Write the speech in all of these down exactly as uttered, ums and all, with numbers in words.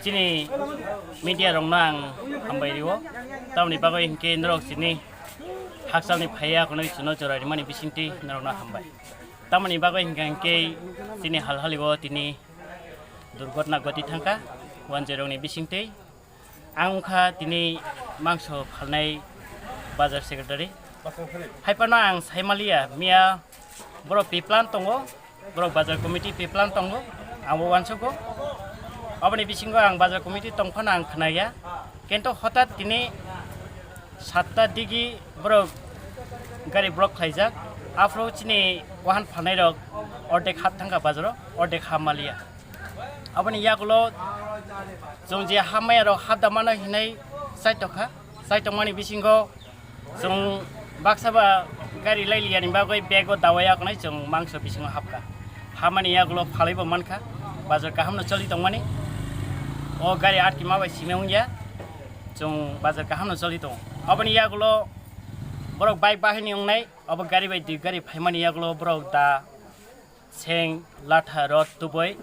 Chini media rokno ang hambai rio. Tamoni bagwi hinkhe norok chini hakchalni phaiya khwnwi chwngno jora rimani bisingtwi norokno hambai. Tamoni bagwi hinkhe hinkhe chini halhalibo tini durgotna goti thangkha, wanjwi rokni bisingtwi. Ang wngkha tini mangso phalnai bazar secretary. Haiphano ang saimaliya, miya borok piplan tongo, borok bazar committee piplan tongo, ang bo uansugo. Aboni bisingo ang bazar committee tongphano ang khnaya. Kintu hotat tini satta digi borok gari block khlaijak. Aphuru chini wahan phalnairok ordek hap thangkha bazaro, ordek hap maliya. Aboni yagulo chwng je hamya rok hapda mano hinwi chaitokha. Chaitokmani bisingo chwng baksa ba gari lai liyani bagwi bego dawai yaknai chwng mangso bisingo hapkha. Hamani yagulo phalwi bo mankha. Bazar kaham no choli tongmani. O gari atki ma bai simi wngya. Chwng bazar kaham no choli tongo. Aboni yagulo borok bike bahini wngnai. Obo gari bai dui gari phaimani yagulo borok da seng, latha, rot tubui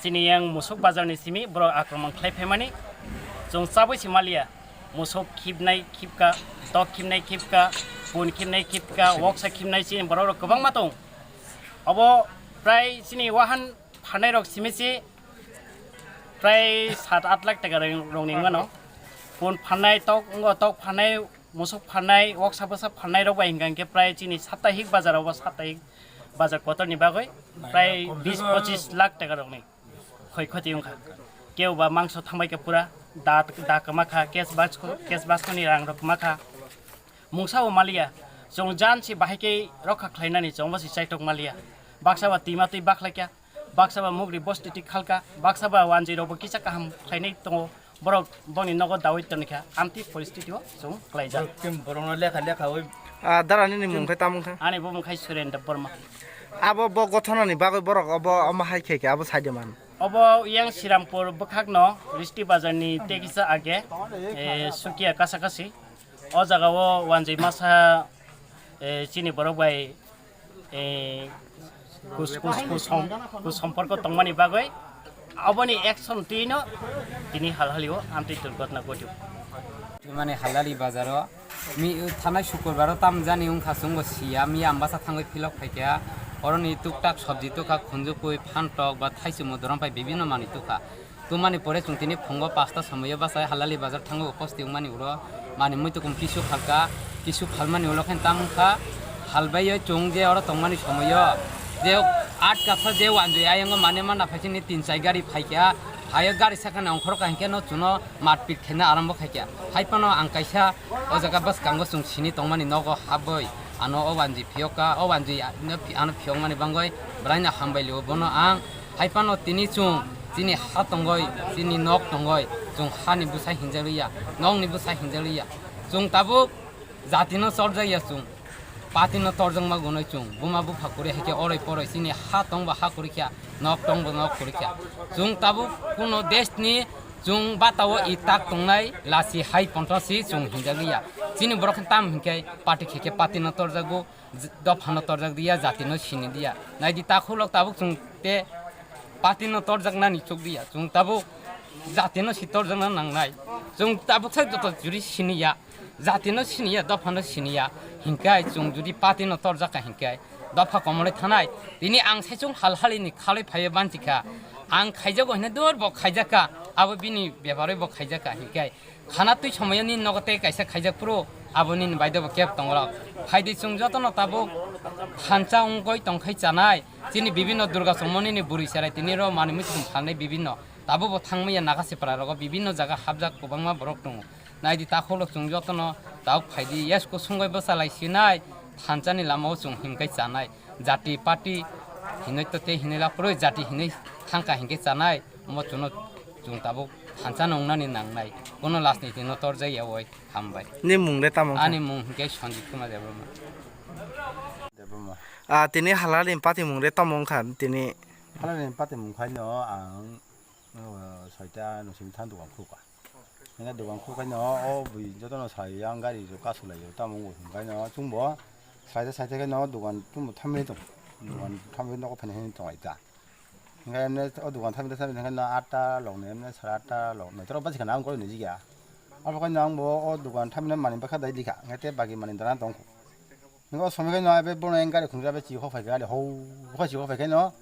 chini yang musuk bazar ni simi borok akromon khlai phaimani. Chwng chabwi se maliya, musuk khibnai khibka, tok khibnai khibka, pun khibnai khibka, woksa khibnai chini borok rok kwbangma tong. Obo prai chini wahan phanai rok simi se prai sat at lakh taka rong-, rongni wngmano. Pun phanai tok, wngkha tok phanai, musuk phanai, woksa bwsa phanai rok bai hingka hinkhe prai chini saptahik bazar obo saptahik bazar kotor ni bagwi prai bis pochis lakh taka rokni khoi khoti wngkha. Keu ba mangso thambai kha pura da, da kwma kha, cash box ko, cash box ko ni rang rok kwma kha. Mungsa bo maliya, chwng jan se bahai khe rokha khlainani chwng bo se chaitok maliya. Baksa ba twima twi bakhlai kha, baksa ba mugri bosti tik khalka, baksa ba wanjwi rok bo kisa kaham khlainai tongo. Borok boni nogo dawi toni kha, amtwi poristiti o chwng khlaijak. Borokno lekha lekha oi. Ah, dara nini mung khai tamung kha? Ani bo mung khai Suren Debbarma. Abo bo gothonani bagwi borok obo omo hai khe khe abo saide man. Obo yang Sirampur bwkhakno Risti Bazar ni tekisa age, eh, Sukia kasa kasi. O jaga o wanjwi masa, eh, chini borok bai, eh, kus-, kus-, kusom-, kusomporko tongmani bagwi aboni action twino tini halhali o amtwi durgotna gotio. Mane halhali bazaro mi thanai sukubaro tamjani wngkha chwngbo siya mi ambasa thangwi philok phaikha oroni tuktak sobji tukha khunjukui phantok ba thaichwmo dorom pai bibino manwi tukha. Tumani pore chwng tini phungo pasta somoio bachai halali bazar thango uposti wngmani uro manwi muitukung kisu phalka, kisu phalmani ulo khe tamo wngkha halbaiyo chwng je oro tongmani somoio je aat katha je wanjwi ayongo mane mana phaisingni tin chai gari phaikha, phaio gari sakani ongkhorokha hinkhe no chwngno matpit khaina arambo khaikha. Haiphano ang kaisa o jaga bwskango chwng sini tongmani nogo habwi ano o wanjwi phiyokha, o wanjwi ano phiyokmani bangwi bwraino hambai lio bono ang. Haiphano tini chwng chini ha tongoi, chini nok tongoi, chwng hani bwsa hinjaliya, nokni bwsa hinjaliya. Chwng tabuk jatino chorjakya chwng, patino torjakma gunoi chwng, buma bupha kwrwi hai khe oroi poroi chini ha tongbo ha kwrwi kha, nok tongbo nok kwrwi kha. Chwng tabuk kuno deshni chwng batao i tak tongnai lasi hai pontho si chwng hinjakliya. Chini borok khe tam hinkhe party khe khe patino torjago, dophano torjak diya, jatino sini diya. Naidi takhulok tabuk chwng te patino torjaknani chukliya. Chwng tabuk jatino si torjakna nangnai. Chwng tabuk sai joto juri siniya. Jatino siniya, dophano siniya. Hinkhe chwng judi patino torjakha hinkhe dopha komolwi thanai. Tini ang sai chwng halhalini khalwi phaiwi banchikha. Ang khaijago hinwi dur bo khaijakha. Abo bini beparwi bo khaijakha hinkhe. Khana twi somoyoni nogo tei kaisa khaijak phuru aboni baidebo kebo tongorok. Phaidi chwng jotono tabuk thansa wngwi tongkhai chanai. Chini bibinno Durga Chongmonini bwrwi cherai tini ro manwi muitum phalnai bibinno. Tabukbo thangmaya Nagasipra rogo bibinno jaga hapjak kwbangma borok tongo. Naidi takhulok chwng jotono tabuk phaidi yesku sungwi bwchalai sinai thansani lamao chwng himkhai chanai. Jati party hinwi to tei hinwi laphurwi jati hinwi thangkha hinkhe chanai. Omo chwngno chwng tabuk thansa nungnani nangnai. Bono last ni tino torjak ya oi hambai. Ni mung de tamo wngkha? Ani mung hinkhe Sanjit Kumar Debbarma. Debbarma. Ah, tini halali ni pati mung de tamo wngkha tini? Halali ni pati mung khaino ang, uh, soita no simi than dukan khulka. Hingke dukan khulkaino o bui jotono sai yang gari rok kasu lai tamo wng hingkaino chwngbo saite saite khe no dukan chwngbo thamwi tong. Dukan thamwi nogo phani hini tong ai ta. Hingke emne o dogan thamina thamina hingke no atta lok ni emne sara atta lok ni toro basi khana ang koi niji ya. Abo koi no ang bo o dogan thamina mani bakha dai dikha hingke te bagi mani dana tong. Hingke o somoi khe no abe bono yang gari khungra be chi ho phai gari ho ho chi ho phai khe no.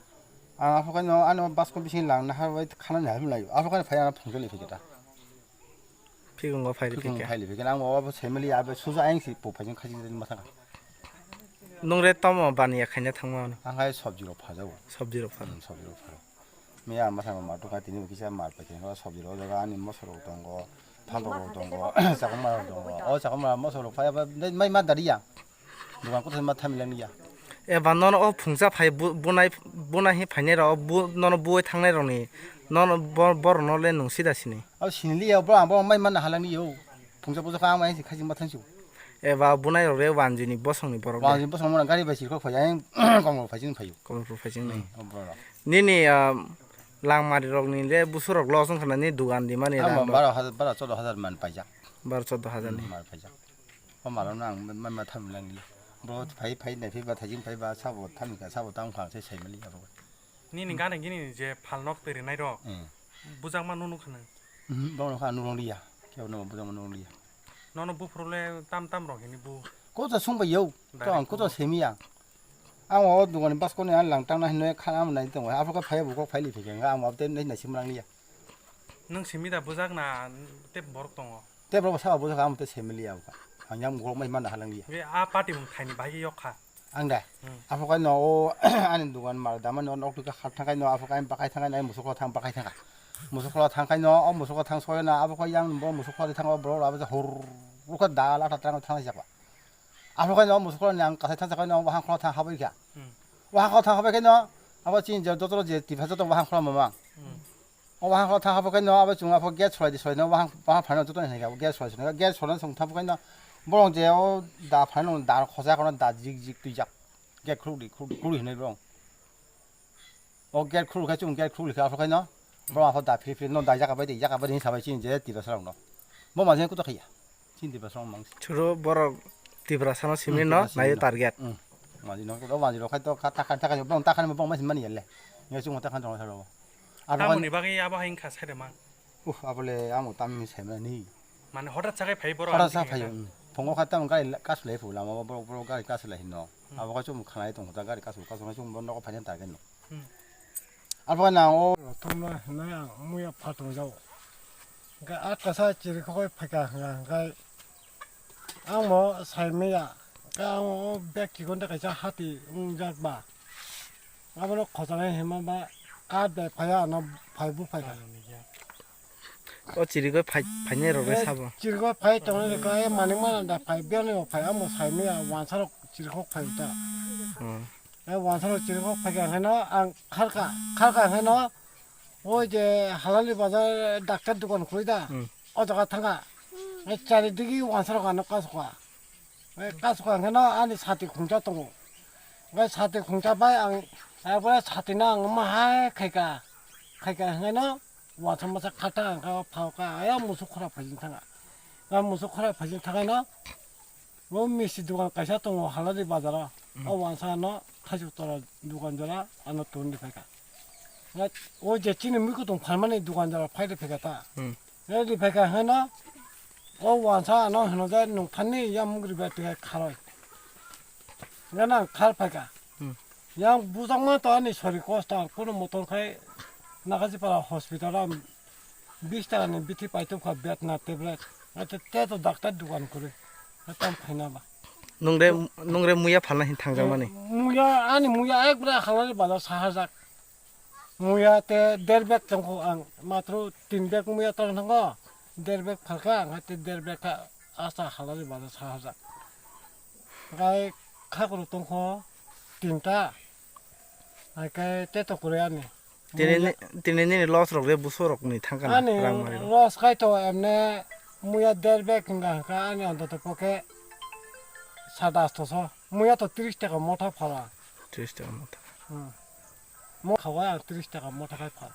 Ang abo koi no ano bas ko bising lang na ha bai khana na him lai. Abo koi phai ano phung joli phai ta. Phikung o phai Phikung phikha. Phai phikha. Ang bo abo family abe suja ayang si po phai jeng khaji den ma thang. Nung re tomo bani ya khaina thangma no. Ang hai sabji rok phajago. Sabji rok phajago. Hmm, sabji rok phajago. Miya ma thang ma to ka tini kisa mar pa khe sabji rok jaga ani moso rok tongo. Phantok rok tongo. Chakma rok tongo. O chakma moso rok phai ba mai ma dari ya. Dogan kothai ma thamilangya. Eba nono o phungsa phai bu-, bunai, bunai hi phainai rok, bu-, nono buoi thangnai rokni, nono bo-, borok no le nung sida sini. Abo siniliya, bro, ang bo mai manna halangni yo. Phungsa bujak ang mai si khaji ma thangsu. Eba bunai rok le wanjini bosongni borok le. Wanjini bosong mona gari bai sirkok phai, ang komol phai sini phayu. Komol phai sini. Hmm, o bro. Nini, ah, langmari rokni le busurok los wngkha na ni dogan di mani. Amo rang rok. Baro hajar, baro chodo hajar man paijak. Baro chodo hajar ni. Hmm, man paijak. O malano ang ma, ma, ma thamwi lang li. Bro phai, phai nai phai ba thaijing phai ba sabo thamwi kha sabo tang phang se sai mali abo. Nini gana gini je phalnok twi rinai rok. Hmm. Bujak ma nunu khana. Hmm, bono kha nurong liya. Kebo no bujak ma nurong liya. Nono buphuru le tam tam rok hini bu. Koto sung bai yo. To ang koto semiya. Ang o dogani baskoni ang lang tangna hinwi khana nai tongo. Afro kha phai bo kok phai li phikha ang abo te nai nai sim lang liya. Nwng simi da bujak na tei borok tongo? Tei borok sabo bujak, amo tei simi liya wngkha. Ang yang borok mai manna haleng liya. Be a party mung thaini bahai yok kha. Ang da. Hmm. Afro kai no o ani dogan mal dama no nok tuka khat thang kai no afro kai bakai thang kai no musuk thang bakai thang kai. Musuk thang kai no o musuk thang soi na abo kai yang bo musuk thang o borok abo hor uka da la thang thang jak ba. Afro kai no musuk ni ang kasai thang kai no wahang kholo thang habai kha. Hmm. Wahang kholo thang habai kai no abo chin je dotoro je tifa joto wahang kholo mamang. Hmm. O wahang kholo thang haphai khe no abo chwng apho gate solai di solai no wahang wahang phaino joto ni hai khe abo gate solai solai gate solai song thang haphai khe no borok je o da phaino da khosa kono da jik jik twijak gate khuluk di khuluk di khuluk hinwi borok o gate khuluk khe chwng gate khuluk khe apho khe no borok apho da phiri phiri no da jaka bai di jaka bai di hinwi sabai chini je tibasa rok no bo ma je kuto khaiya. Chini Tiprasa rok mang si. Chwro borok Tiprasa no simi Hmm, no Tiprasa nayo simi no. Target. Hmm. Manji no, o manji rok khai to, kha, takhan, takhan, bong, takhan, bong, masi mani yale. Ngai chungo takhan tong salo. Abo Tamoni kan, bagwi abo hai wngkha saida ma. Uh, abole amo tam mi sai mani. Mane hotat sakai phai borok Hotat ani sa thik phayo. Kha. Hmm. Phongo kha tam gari la-, kas lai phu lama, borok, borok gari kas lai no. Hmm. Abo ka chum khanai tong ta gari kas, kas, kas, chum bon ko phai ta gen no. Hmm. Abo nang o. Tongma hinai ang muya phatung jao. Hingke a kasa chirikhogwi phaikha hwnka hwnkhe ang bo sai manya. Hingke ang o bag kikhon de kaisa hati wngjak ba. Abono khojagwi hinma ba card bai phaiya ano phai buphaikha. O chirikhogwi phai-, phainai rok le sabo. Chirikhogwi phai tongnai rok khe manik mana da phai biyani rok phai amo sai manya wansa rok chirikhogwi phai ta. Hmm. E wansa rok chirikhogwi phaikha hwnkhe no ang kharkha, kharkha hwnkhe no o je halali bazar doctor dokan khului da. Hmm. O jaga thangkha. E charidigi wansa rok ano kasukha. E kasukha hwnkhe no ani sati khungcha tongo. E sati khungcha bai ang ekbare sati no ang ma hai khaikha. Khaikha hwnkhe no wansa masa khatkha hwnkhe o phawkha. Aya musuk khora phaijing thangkha. O musuk khora phaijing thangkhe no O misti dogan kaisa tongo Haladi bazaro. Hmm. O wansa ano thaisuk tora dogan jora ano tun di phaikha. O je chini mui kutung phalmani dogan jora phai di phaikha ta. Hmm. Phai di phaikha heno o wansa ano heno je nung phanni ya mugri bai twi kharoi. Gana khar phaikha. Hmm. Yang bujangma to ani sori kosto ang kuno motor khai Nagajipara hospital o bis taka ni bithi paitokha bed na tablet. Ate te to doctor dogan kuri. Tam khaina ba. Nungre, nungre muya phalna hin thangjakmani. Muya, ani muya ekbra halari bazar sahajak. Muya te der bag tongkho ang matro tin bag muya tong thango. Der bag phalkha ang te der bag kha asta halari bazar sahajak. Gai khakro tongkho tinta. Hai khe te to kuri ani. Tini ni, tini nini loss rok le buso rok ni thangkha na Ani rang mari rok. Loss khai to emne muya der bag hinga hinga ani ontoto poke sat asto so. Muya to tris taka motha phala. Tris taka motha. Hmm. Mo khawa ang tris taka motha khai phala.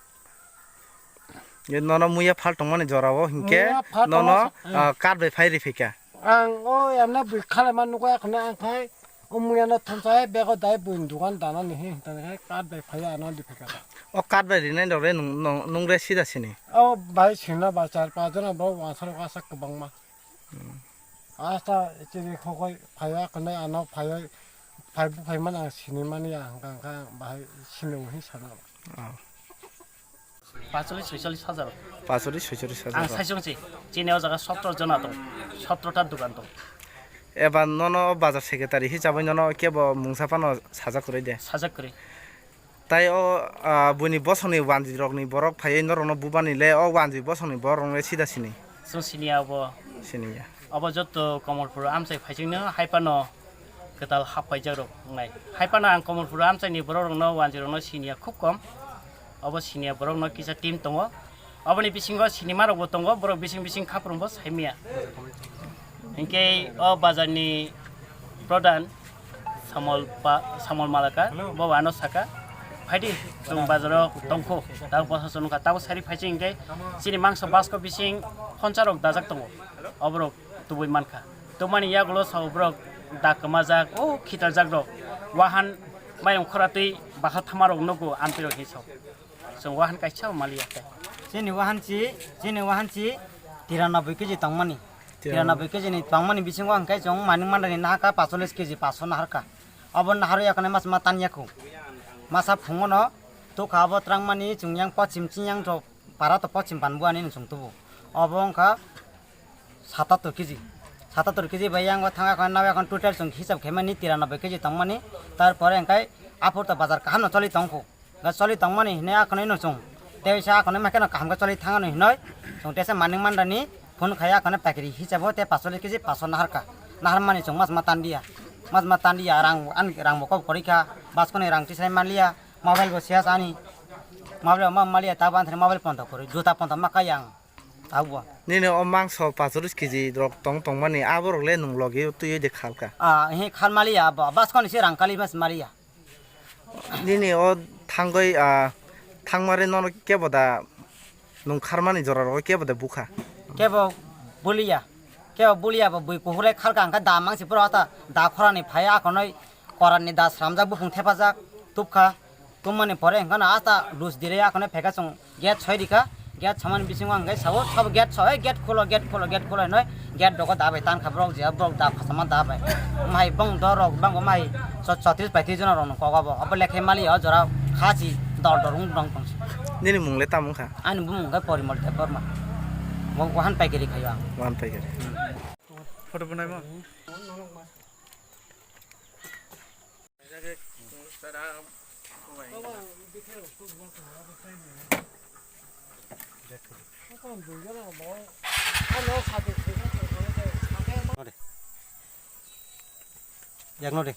Ye nono muya phal tongmani jora o hinke Muya phal nono, tongma sa-, ah, card bai phai ri phika. Ang o emne bui khalai man nugo ekhne ang khai Umuyano thumsai bego dai buini dugan dana ni hi tani khai kat bai phaya ano di phika. O kat bai rinai rok re nung, nung, nung re sida sini. O bai singna ba char pa jona bo wansaro asa kwbangma. Hmm. Asta chiri khokoi phaya khnai ano phaya phai bu phai mana sini mani ya hangka hangka bahai sini uhi sana. Oh. Pacholis soicholis hajar. Pacholis soicholis hajar. Ang saisong si, chini o jaga sotro jona tong, sotro ta dukan tong. Eba nono bazar secretary hisabai nono kebo mungsa phano sajak kwrwi de. Sajak kwrwi. Tai o, ah, buini bosongni wanji rokni borok phaiwi norokno bubani le o wanji bosongni borok rokno sida sini. Chwng sini abo. Sini ya. Abo joto Komorpur amchai phaisingno hai phano kwtal haphaijak rok wngnai. Hai phano ang Komorpur amchaini borok rokno wanji rokno siniya khub kom. Obo siniya borokno kisa team tongo. Oboni bisingo sinima rokbo tongo, borok bising bising khaprumbo saimaya. Hinkhe o bazarni pradhan Samol pa-, Samol Malakar, bo ano saka, "Phaidi, chwng bazaro tongkho, tabuk bwsasok nungkha, tabuk sari phaising hinkhe chini mangso basko bising khonsa rok dajak tongo." Oborok tubui mankha. Tubumani yagulo sao borok da kwmajak, o khitarjak rok. Wahan mayung khora twi bakha thama rok nugo amphi rok hinwi sao. Chwng wahan kaisa maliya khe. Chini wahan chi, chini wahan chi tiranoboi keji tongmani. Tiranoboi. Tiranoboi keji ni tongmani bisingo hwnkhe chwng manik mandani nahaka pacholis keji paso naharka. Obo naharwi yakhanai mas ma tan yakho. Masa phungono tukha obo twrangmani chwng yang pochim chini yang rok para to pochim panbu ani chwng tubu. Obo wngkha satattor keji. Satattor keji bai yang o thang akhon nao akhon total chwng hisab khaimani tiranoboi keji tongmani. Tarpore hwnkhe aphur to bazar kaham no choli tongkho. Ga choli tongmani hinwi akhonwi no chwng. Tei sa akhonwi ma kheno kaham khe choli thangano hinwi chwng tesa manik mandani phone khai akhonwi paikari hisabo tei pacholis keji paso naharka. Naharmani chwng mas ma tandiya. Mas ma tandiya rang ani rang bo kok korikha. Baskoni rang tisai manliya. Mobile bo siya ani. Mobile ma maliya ta ban mobile ponto kori. Juta ponto ma kayang. Abo. Nini o mangso pacholis keji rok tong tongmani aborok le nwng logi twiwi de khalka. Ah, he khal maliya abo. Baskoni se rang kali mas maliya. Nini o thangwi, ah, thangmari nono kebo da nwng kharmani jora rogo kebo da bukha? Kebo buliya. Kebo buliya bo bui kuhulai khalka hwnkhe da mangsi pura ta da khorani phai akhonoi korani da sramjak bupung thepajak tubkha. Tubmani pore hwnkhe no asta lus dire akhonoi phekha chwng. Gate soi rikha, gate samani bisingo ang khe sabo, sabo gate soi, "Gate khulo, gate khulo, gate khulo," hinoi gate dogo da bai tankha borok je, borok da khasama da bai. Mai bong dorok bang mai chotris paitris jona rok kok abo, abo lekhe mali o jora khachi dor dor wng dong tong. Nini mung le tamo wngkha? Ani bumung khe Porimol Debbarma. Bo wahan paikari khayo ang. Wahan paikari. Photo bo naima? Yakno de.